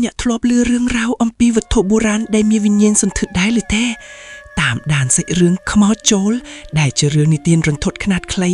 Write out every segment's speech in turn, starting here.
អ្នកធ្លាប់ឮរឿងរ៉ាវអំពីវត្ថុបុរាណដែលមានវិញ្ញាណសន្ធឹកដែរឬទេ តាមដានសាច់រឿងខ្មោចចូល ដែលជារឿងនិទានរន្ធត់ខ្នាតខ្លី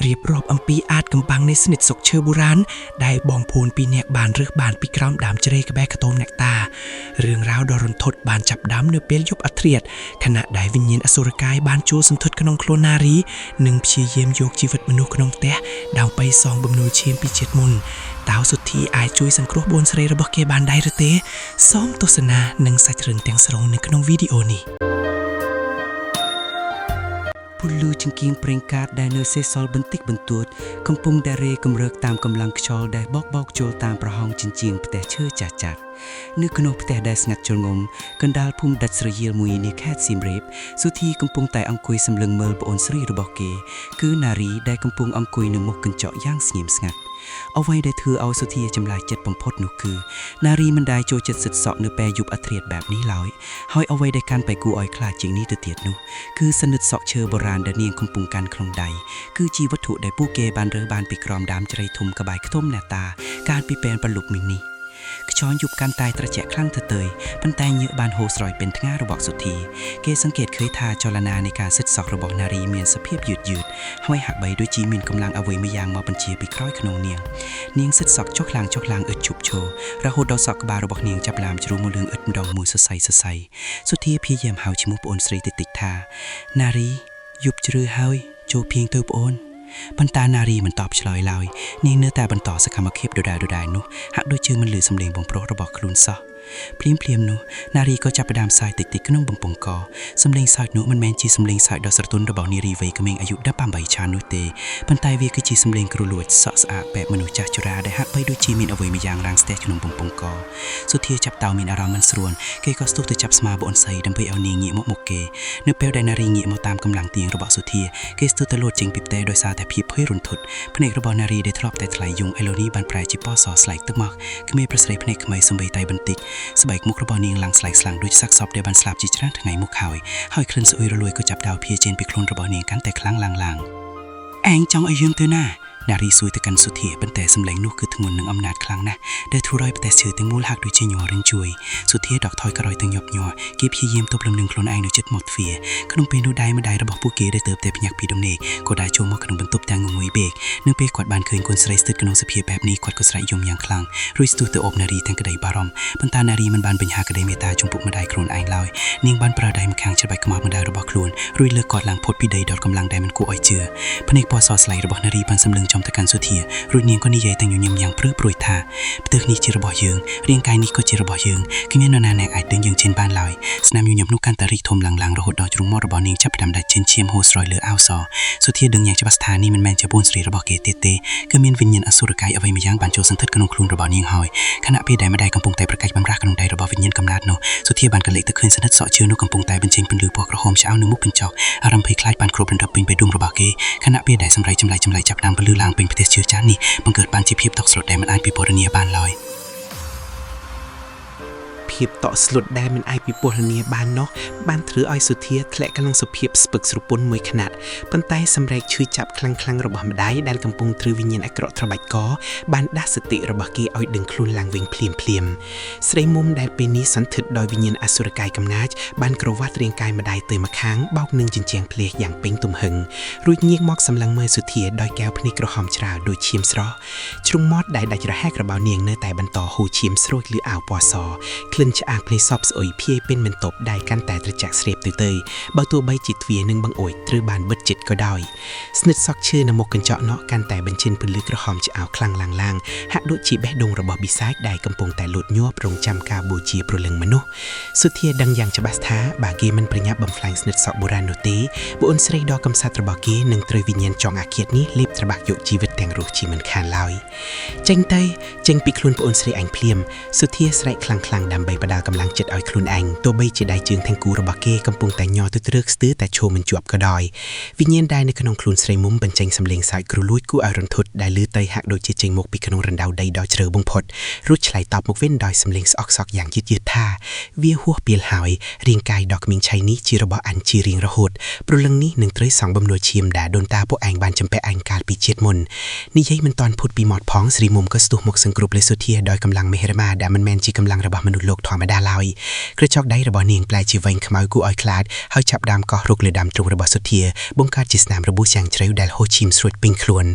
រៀបរាប់អំពីអាថ៌កំបាំងនៃស្និទ្ធសុកឈើបុរាណដែលបងប្អូនពីរនាក់បានរើសបានពីក្រោមដើមជ្រេក្បែរខ្ទមអ្នកតារឿងរ៉ាវដ៏រន្ធត់បានចាប់ផ្ដើមនៅពេលយប់អធ្រាត្រខណៈដែលវិញ្ញាណអសុរកាយបានជួលសន្ធឹកក្នុងខ្លួននារីនិងព្យាយាមយកជីវិតមនុស្សក្នុងផ្ទះដើម្បីសងបំណុលឈាមពីជាតិមុនតើសុទ្ធីអាចជួយសង្គ្រោះបូនស្រីរបស់គេបានដែរឬទេសូមទស្សនានិងសាច់រឿងទាំងស្រុងនៅក្នុងវីដេអូនេះ ពន្លឺចង្គៀងប្រេងកាតដែលនៅសេសសល់បន្តិចបន្តួចកំពុងតែរេគម្រើកតាមកម្លាំងខ្យល់ដែលបោកបោកចូលតាមប្រហោងជញ្ជាំងផ្ទះឈើចាស់ចាស់នៅក្នុងផ្ទះដែលស្ងាត់ជ្រងំកណ្ដាលភូមិដាច់ស្រយាលមួយនៃខេត្តសៀមរាបសុធីកំពុងតែអង្គុយសម្លឹងមើលប្អូនស្រីរបស់គេគឺណារីដែលកំពុងអង្គុយនៅមុខកញ្ចក់យ៉ាងស្ងៀមស្ងាត់អ្វីដែលធ្វើឲ្យសុធាចម្លែកចិត្តបំផុតនោះគឺណារីមិនដែលចូលចិត្តសិតសក់នៅពេលយប់អធ្រាត្របែបនេះឡើយហើយអ្វីដែលកាន់តែគួរឲ្យខ្លាចជាងនេះទៅទៀតនោះគឺសនិតសក់ឈើបុរាណដែលនាងកំពុងកាន់ក្នុងដៃគឺជាវត្ថុដែលពួកគេបានរើសបានពីក្រោមដើមជ្រៃធំក្បែរខ្ទមអ្នកតាកាលពីពេលប្រលប់មីងនេះខ្យល់យប់កាន់តែត្រជាក់ខ្លាំងទៅទៅប៉ុន្តែញើសបានហូរស្រោចเป็นថ្ងារបស់សុធីគេសង្កេតឃើញថាចលនានៃការសិតសក់របស់នារីមានសភាពយឺតយឺតហើយហាក់បីដូចជាមានកម្លាំងអ្វីមួយយ៉ាងមកបញ្ជាពីក្រោយខ្នងនាងនាងសិតសក់ចុះឡើងចុះឡើងឥតឈប់ឈររហូតដល់សក់ក្បាលរបស់នាងចាប់ឡាមជ្រុះមកលឿងឥតម្ដងមួយសរសៃសរសៃសុធាព្យាយាមហៅឈ្មោះប្អូនស្រីតិចតិចថានារីយប់ជ្រៅហើយចូលភៀងទៅប្អូនប៉ុន្តែនារីមិនតបឆ្លើយឡើយនាងនៅតែបន្តសកម្មភាពដដែលៗនោះហាក់ដូចជាមិនលឺសំឡេងបងប្រុសរបស់ខ្លួនសោះភ្លាមភ្លាមនោះនារីក៏ចាប់ផ្ដើមសើចតិចតិចក្នុងបំពង់កសំឡេងសើចនោះមិនមែនជាសំឡេងសើចដ៏ស្រទន់របស់នារីវ័យក្មេងអាយុ18ឆ្នាំនោះទេប៉ុន្តែវាគឺជាសំឡេងគ្រលួចសក់ស្អាតបែបមនុស្សចាស់ជរាដែលហាក់បីដូចជាមានអ្វីម្យ៉ាងរាំងស្ទះក្នុងបំពង់កសុធាចាប់តោមានអារម្មណ៍មិនស្រួលគេក៏ស្ទុះទៅចាប់ស្មាប្អូនស្រីដើម្បីឲ្យនាងងាកមកមុខគេនៅពេលដែលនារីងាកមកតាមកម្លាំងទៀងរបស់សុធាគេស្ទុះទៅលោតចេញពីផ្ទះដោយសារតែភាពភ័យរន្ធត់ភ្នែករបស់នារីដែលធ្លាប់តែថ្លៃយងឥឡូវនេះបានប្រែជាពណ៌សស្លែកទឹកមកគ្មានប្រស្រីភ្នែកខ្មៅសំបីតែបន្តិចស្បែកមុខរបស់នាងឡើងស្លែកស្លាំងដូចសាកសពដែលបានស្លាប់ជាច្រើនថ្ងៃមកហើយហើយក្លិនស្អុយរលួយក៏ចាប់ដល់ភាជែនពីខ្លួនរបស់នាងកាន់តែខ្លាំងឡើងឡើងឯងចង់ឲ្យយើងទៅណានារីសួរទៅកាន់សុធាប៉ុន្តែសម្លេងនោះគឺធ្ងន់នឹងអំណាចខ្លាំងណាស់ដែលធ្វើឲ្យប្រទេសជឿទាំងមូលហាក់ដូចជាញ័ររញ្ជួយសុធាដកថយក្រោយទៅញាប់ញ័រគេព្យាយាមទប់លំនឹងខ្លួនឯងនៅជិតមាត់ទ្វារក្នុងពេលនោះដែរម្ដាយរបស់ពួកគេដែលទើបតែភ្ញាក់ពីដំណេកក៏ដើរចូលមកក្នុងបន្ទប់ទាំងងងុយពេកនៅពេលគាត់បានឃើញកូនស្រីស្ថិតក្នុងសភាពបែបនេះគាត់ក៏ស្រែកយំយ៉ាងខ្លាំងរួចស្ទុះទៅអូបនារីទាំងក្តីបារម្ភប៉ុន្តែនារីមិនបានបញ្ហាក្តីមេត្តាចំពោះម្ដាយខ្លួនឯងឡើយនាងបានប្រើដៃម្ខាងច្របាច់ក្បាលម្ដាយរបស់ខ្លួនរួចលើកគាត់ឡើងផុតពីដីដល់កម្លាំងដែលមិនគួរឲ្យជឿភ្នែកពណ៌សស្លៃរបស់នារីបានសម្លឹងចំទៅកាន់សុធារួចនាងក៏និយាយទាំងញញឹមយ៉ាងព្រឺព្រួយថាផ្ទះនេះជារបស់យើងរាងកាយនេះក៏ជារបស់យើងគ្មាននរណាអ្នកអាចដេញយើងចេញបានឡើយស្នាមញញឹមនោះកាន់តែរីកធំឡើងៗរហូតដល់ជ្រុងមាត់របស់នាងចាប់ផ្ដើមដាច់ចេញឈាមហូរស្រោចលើអាវសសុធាដឹងយ៉ាងច្បាស់ថានេះមិនមែនជាបូនស្រីរបស់គេទៀតទេគឺមានវិញ្ញាណអសុរកាយអ្វីម្យ៉ាងបានចូលសន្ធិដ្ឋក្នុងខ្លួនរបស់នាងហើយខណៈពេលដែលម្ដាយកំពុងតែប្រកាច់បំរាស់ក្នុងដៃរបស់វិញ្ញាណកំណើតនោះសុធាបានកលេចទៅឃើញសនិតសក់ជឿនោះកំពុងតែបញ្ចេញពន្លឺពណ៌ក្រហមឆ្អៅនៅមុខកញ្ចក់អារម្មណ៍ភ័យខ្លាចបានគ្របដណ្ដប់ពេញបេះដូងរបស់គេខណៈពេលដែលសម្រៃចម្លែកចម្លែកចាប់ផ្ដើមពន្លឺឡើងពេញផ្ទះជឿចាស់នេះបង្កើតបានជាភាពតក់ស្លុតដែលមិនអាចពិពណ៌នាបានឡើយ ភាពតក់ស្លុតដែលមិនអាចពិពណ៌នាបាននោះបានធ្វើឲ្យសុធាធ្លាក់ក្នុងសភាពស្ពឹកស្រពន់មួយຂະຫນាត់ប៉ុន្តែសម្រែកឈឺចាប់ខ្លាំងៗរបស់ម្ដាយដែលកំពុងត្រូវវិញ្ញាណអាក្រក់ត្របាច់កបានដាស់សតិរបស់គេឲ្យដឹងខ្លួនឡើងវិញភ្លាមភ្លាមស្រីមុំដែលពេលនេះសន្ធិដ្ឋដោយវិញ្ញាណអសុរកាយកំណាចបានក្រវាត់រាងកាយម្ដាយទៅម្ខាងបោកនឹងជញ្ជាំងភ្លេះយ៉ាងពេញទំហឹងរួចងាកមកសម្លឹងមើលសុធាដោយកែវភ្នែកក្រហមច្រាលដូចឈាមស្រស់ជ្រុងមាត់ដែលដាច់រហែករបស់នាងនៅតែបន្តហូរឈាមស្រួចលើអាវពណ៌សក្លិនឆ្អាបនៃសពស្អុយភាយពេញបន្ទប់ដែលកាន់តែត្រជាក់ស្រាបទៅទៅបើទោះបីជាទ្វារនិងបង្អួចត្រូវបានបិទជិតក៏ដោយស្និទ្ធសក់ឈើនៅមុខកញ្ចក់នោះកាន់តែបញ្ចេញពន្លឺក្រហមឆ្អៅខ្លាំងឡើងឡើងហាក់ដូចជាបេះដូងរបស់បិសាចដែលកំពុងតែលូតញាប់រងចាំការបូជាព្រលឹងមនុស្សសុធាដឹងយ៉ាងច្បាស់ថាបើគេមិនប្រញាប់បំផ្លាញស្និទ្ធសក់បុរាណនោះទេប្អូនស្រីដ៏កំសត់របស់គេនឹងត្រូវវិញ្ញាណចងអាឃាតនេះលេបត្របាក់យកជីវិតទាំងរស់ជាមិនខានឡើយចេញទៅចេញពីខ្លួនប្អូនស្រីអញភ្លាមសុធាស្រែកខ្លាំងៗដើម្បីផ្ដល់កម្លាំងចិត្តឲ្យខ្លួនឯងទោះបីជាដៃជើងទាំងគូរបស់គេកំពុងតែញ័រទៅទ្រើកស្ទើរតែឈរមិនជាប់ក៏ដោយវិញ្ញាណដែលនៅក្នុងខ្លួនស្រីមុំបញ្ចេញសម្លេងសើចគ្រលួចគួរឲ្យរន្ធត់ដែលឮទៅហាក់ដូចជាចេញមកពីក្នុងរណ្ដៅដីដ៏ជ្រៅបំផុតរួចឆ្លើយតបមកវិញដោយសម្លេងស្អកសក់យ៉ាងយឺតយឺតថាវាហួសពេលហើយរាងកាយដ៏គ្មានឆៃនេះជារបស់អញជារៀងរហូតព្រលឹងនេះនឹងត្រូវសងបំណុលឈាមដែលដូនតាពួកឯងបានចម្ពាក់ឯងកាលពីជាតិមុន និយាយមិនតាន់ផុតពីមាត់ផងស្រីមុំក៏ស្ទុះមកសង្គ្រប់លើសុធាដោយកម្លាំងមេហិរមាដែលមិនមែនជាកម្លាំងរបស់មនុស្សលោកធម្មតាឡើយក្រចកដៃរបស់នាងប្លែកជាវែងខ្មៅគួរឲ្យខ្លាចហើយចាប់ដើមកោះរុកលើដើមទ្រូងរបស់សុធាបង្កើតជាស្នាមរបួសយ៉ាងជ្រៅដែលហូរឈាមស្រួចពេញខ្លួន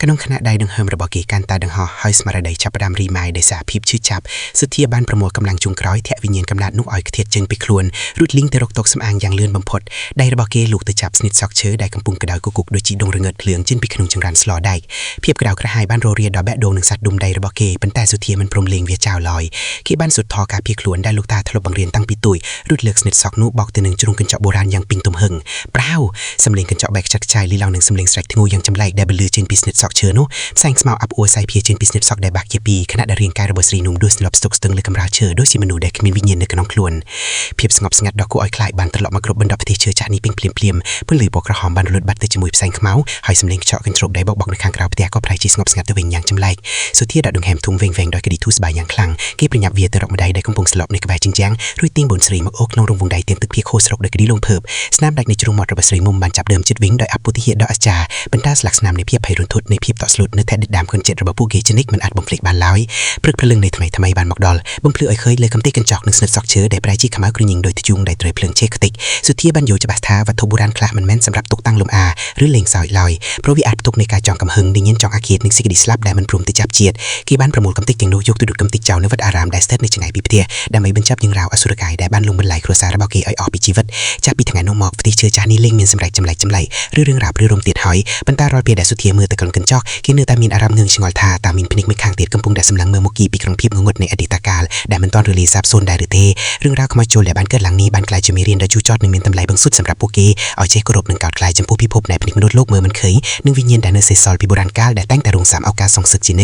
ក្នុងខណៈដៃដង្ហើមរបស់គេកាន់តែដង្ហោះហើយស្មារតីចាប់ផ្ដើមរីម៉ាយដោយសារភាពឈឺចាប់សុធាបានប្រមូលកម្លាំងចុងក្រោយធាក់វិញ្ញាណកំណាតនោះឲ្យខ្ទាតចេញពីខ្លួនរួចលីងទៅរកតុសម្អាងយ៉ាងលឿនបំផុតដៃរបស់គេលូកទៅចាប់ស្និតសក់ឈើដែលកំពុងក្តៅគគុកដូចជាដងរងើតភ្លើងចេញពីក្នុងចង្រានស្លដែកភាពក្តៅក្រហាយបានររាដល់បេះដូងនិងសត្វដុំដៃរបស់គេប៉ុន្តែសុធាមិនព្រមលេងវាចោលឡើយគេបានសុទ្ធថការភៀសខ្លួនដែលលោកតាធ្លាប់បង្រៀនតាំងពីទួយរួចលើកស្និតសក់នោះបោកទៅនឹងជ្រុងកញ្ចក់បុរាណយ៉ាងពេញទំហឹងប្រៅសំលេងកញ្ចក់បែកខ្ចាត់ខ្ចាយលីឡើងនឹងសំលេងស្រែកធ្ងូយ៉ាងចម្លែកដែលបន្លឺចេញពីស្និតសក់ឈើនោះផ្សែងស្មៅអាប់អួរសាយភាចេញពីស្និតសក់ដែលបាក់ជាពីរខណៈដែលរាងកាយរបស់ស្រីนุ่មដួលស្លាប់ស្ទុកស្ទឹងលើកម្រាលឈើដូចជាមនុស្សដែលគ្មានវិញ្ញាណនៅក្នុងខ្លួនភាពស្ងប់ស្ងាត់ដ៏គួរឲ្យខ្លាចបានត្រឡប់មកគ្រប់បណ្ដប់ផ្ទះឈើចាស់នេះពេញភ្លាមភ្លាមពន្លឺពណ៌ក្រហមបានរលត់បាត់ទៅជាមួយផ្សែងខ្មៅហើយសំលេងខ្យល់កញ្ជ្រោបដែលបោកបក់នៅខាងក្រៅផ្ទះក៏ប្រែជាស្ងប់ស្ងាត់ទៅវិញយ៉ាងចម្លែកសុធាដាក់ដង្ហែមធំវែងវែងដោយក្តីធូរស្បើយយ៉ាងខ្លាំងគេប្រញាប់វាទៅរកម្ដាយដែលកំពុងស្លប់នៅក្បែរជញ្ជាំងរួចទាញបូនស្រីមកអូសក្នុងរង្វង់ដៃទាំងទឹកភៀកហូរស្រុកដោយក្តីលងភើបស្នាមដាច់នៃជ្រុងមាត់របស់ស្រីមុំបានចាប់ដើមជិតវិញដោយអពុទ្ធិហិដ៏អស្ចារ្យប៉ុន្តែស្លាកស្នាមនៃភាពភ័យរន្ធត់នៃភាពតក់ស្លុតនៅថែដិតដាមខ្លួនចិត្តរបស់ពួកគេជានិច្ចមិនអាចបំភ្លេចបានឡើយព្រឹកព្រលឹងនៃថ្មីថ្មីបានមកដល់បំភ្លឺឲ្យឃើញលើកំទេចកញ្ចក់និងស្និតសក់ឈើដែលប្រែជាខ្មៅក្រញញងដោយធ្យូងដែលត្រូវភ្លើងឆេះខ្ទេចសុធាបានយល់ច្បាស់ថាវត្ថុបុរាណខ្លះមិនមែនសម្រាប់ទុកតាំងលំអាឬលេងសើចឡើយព្រោះវាអាចផ្ទុកនៃការចង់កំហឹងនិងញៀនចង់អាឃាតនិងសេចក្តីស្លាប់ដែលមិនព្រមទៅចាប់ជាតិគេបានប្រមូលកំទេចទាំងនោះយកទៅដុតកំទេចចោលនៅវត្តអារាមដែលស្ថិតនៅឆ្ងាយពីផ្ទះដើម្បីបញ្ចប់រឿងរ៉ាវអសុរកាយដែលបានលងបន្លាយគ្រួសាររបស់គេឲ្យអស់ពីជីវិតចាប់ពីថ្ងៃនោះមកផ្ទះឈើចាស់នេះលែងមានសម្រេចចម្លែកចម្លែកឬរឿងរ៉ាវព្រឺរំទៀតហើយប៉ុន្តែរាល់ពេលដែលសុធាមើលទៅក្នុងកញ្ចក់គេនៅតែមានអារម្មណ៍ងឿងឆ្ងល់ថាតើមានភ្នែកមួយខាងទៀតកំពុងតែសម្លឹងមើលមកគីពីក្នុងភាពងងឹតនៃអតីតកាលដែលមិនទាន់រលាយសាបសូន្យដែរឬទេរឿងរ៉ាវខ្មោចជលដែលបានកើតឡើងនេះបានក្លាយជាមេរៀនដ៏ជូរចត់និងមានតម្លៃបង្សុទ្ធសម្រាប់ពួកគេឲ្យចេះគោរពនិងកោតខ្លាចចំពោះពិភពដែលភ្នែកមនុស្សលោកមើលមិនឃើញនិងវិញ្ញាណដែលនៅសេសសល់ពីបុរាណកាលដែលតែងតែរងសាមឱកាសសងសឹកជានិច្ច។